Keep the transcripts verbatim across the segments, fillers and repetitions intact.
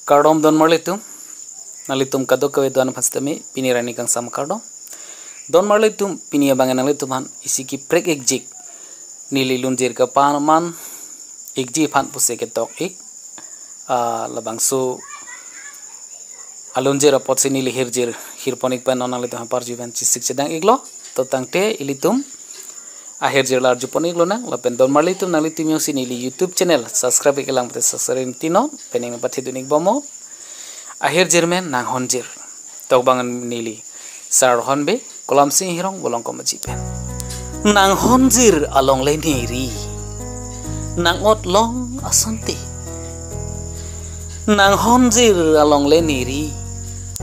Kardom donmarlitum, nanglitum kadokave do-an aphan sitame pini arni kangsam kardom. Donmarlitum, pini abang nanglitum aphan isi keprek-ikjik, neli lunjir kapan aman ikji aphan pusi ketok-ik. Ah, labangso alunjir apotsi neli hirjir hirpon-ik pen non nanglitum aphan parju pen chesik chedang-iklo. To tangte ilitum ahirjir la arjupon-iklonang, lapen donmarlitum nanglitum jongsi neli YouTube channel subscribe-ik lang pute subscribe-ik tinon, pen ning pathedun-ik bomnon. Ahirjir men Nanghonjir. Tokbang neli Sar Hornbill, Kolamsing Hirong, Bolongkom Aji pen. Nanghonjir along le neri, nang-otlong asonte. Nanghonjir along le neri,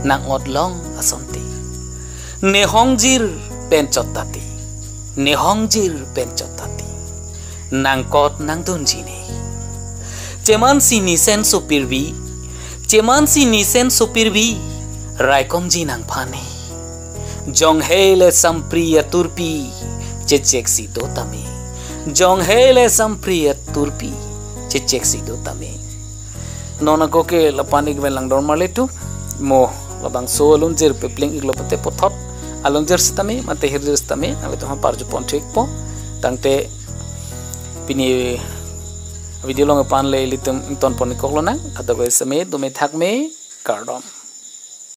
nang-otlong asonte. Ne hongjir pen chot tati, ne hongjir pen chot tati, nangkot nangdunji ne. Chemansi nisen sopirbi, chemansi nisen sopirbi, raikomji nangphan ne. Jong hei le sampri aturpi, checheksi do tame. Jong hei le sampri aturpi, checheksi do tame. Non ako ke lapan-ik pen lang donmarlitum. Mo labangso alunjir pepleng-iklo pute puthot alunjir sitame, mate hirjir sitame, nanglitum aphan parjupon thu-ikpo. Tangte pini video along pan le ilitum ingtonpon-ik koklonang, kadokave sitame dome thakme, kardom.